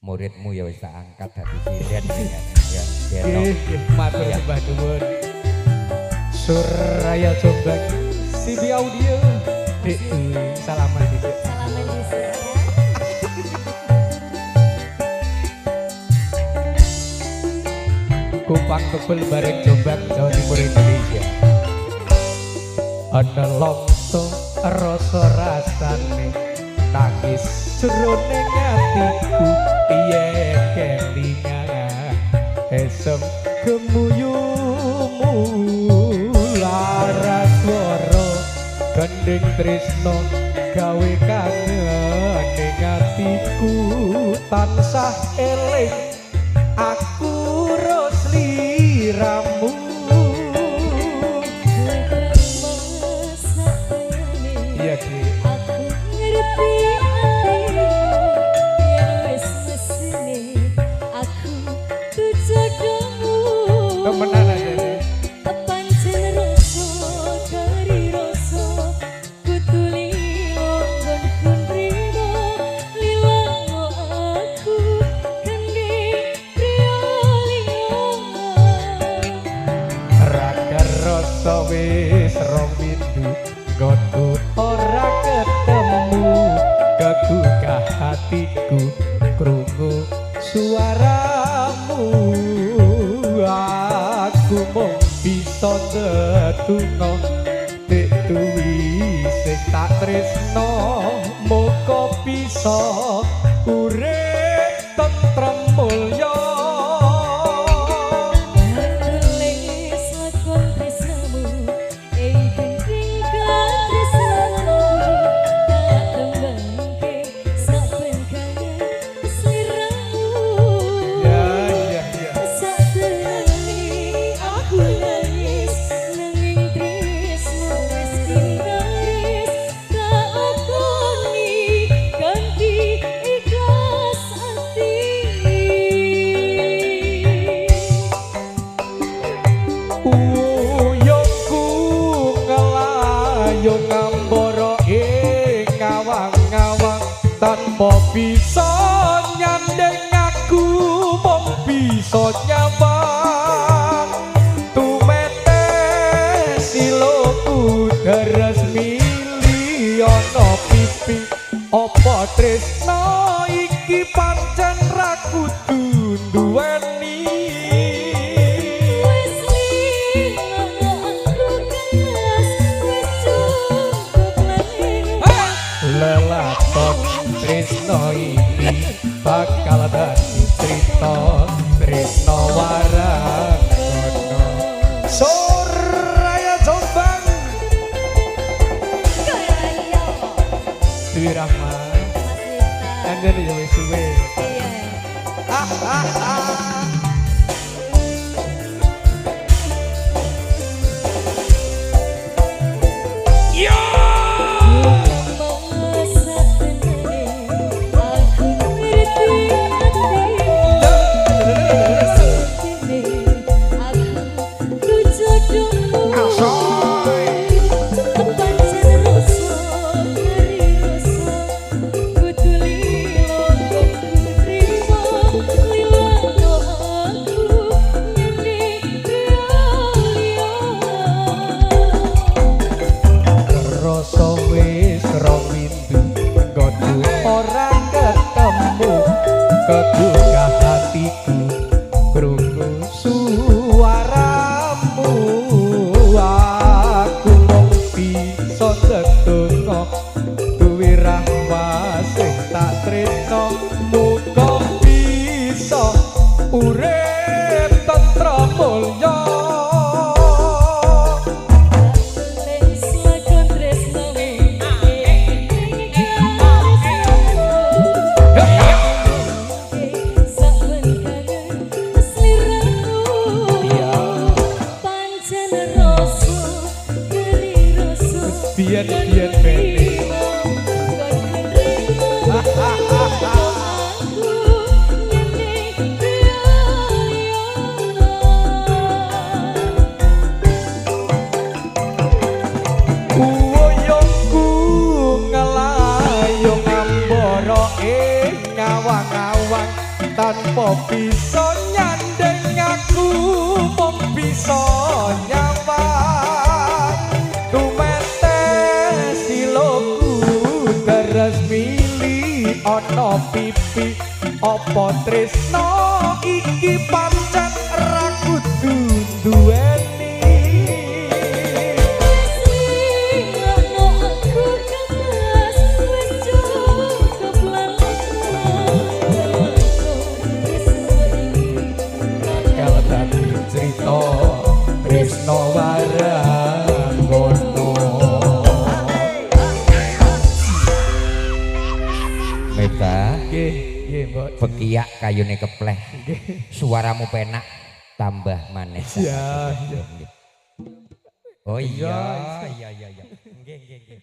Muridmu ya wis tak angkat dadi sinden ya. Ya. Nggih, matur sembah nuwun. Suraya Jombang, CB Audio. Dik, salaman dhisik. Salaman dhisik ya. Kupang kebel bareng Jombang, Jawa Timur, Indonesia. Ana longso rasa rasane nangis jroning atiku yen kelingan esem gemuyumu lara swara gending tresno gawe kangen ning atiku tansah eling aku rosliramu. Iya, Ki. Aku ngerti atimu yen wis mesine aku tujodomu. Temenan aja nih. Pancen rasa kari rasa kudu lilo nggonku nrimo lilo aku kendhi priya liya. Raga rasa wis rong windu nggonku ora ketemu kegugah hatiku krungu suaramu aku mung bisa ndedonga dik tuwi sing tak tresno muga bisa urip tentrem mulya. Tulis lakon tresnamu ing gending katresnanku tak tembangke saben kangen sliramu. Ya iya iya. Satenane aku nangis nanging tresno wis kinaris tak lakoni ganti ikhlas ati. Uyungku ngelayung ngambara ing awang-awang tanpa bisa nyandeng aku mung bisa nyawang tumete siloku deres mili ana pipi apa tresno iki pancen ra kudu nduweni. Wis lilo aku kelas wis cukup lagi. Lelakon tresno iki bakal dadi crita tresno waranggono. Soraya Jombang, Dwi Rahma, Mas Miftah. anjen ya wis suwe. Iya. Ah, ah, ah. Yo! Masa tenane aku ngerti atimu sintine aku tujodomu. Asoy. Pancen rasa kari rasa kudu lilo nggonku nrimo lilo aku nyeni priya liya. Rasa wis rong windu nggonku ora ketemu kegugah hatiku krungu suaramu aku mung bisa ndedonga duwi rahma sing tak tresno muga bisa urip tentrem mulya. Tulis lakon tresnane ing katresnanku saben kangen sliramu. Iya. Pancen rasa keri rasa Biyen-biyen bene. Aku nyeni priya liya. Uyungku ngelayung ngambara ing awang-awang Tanpa bisa nyandeng aku mung bisa nyawang. Tumetes siloku deres mili ana pipi. Apa tresno iki pancen ra kudu duweni. Lingano aku kemas wis cukup lelengko tresno iki Bakal dadi crita tresno waranggono. Miftah, Nggih, nggih, Mbok. bekiak kayune kepleh. Suaramu penak tambah manis. Iya, iya. Oh iya, Iya, iya iya iya. Nggih nggih nggih.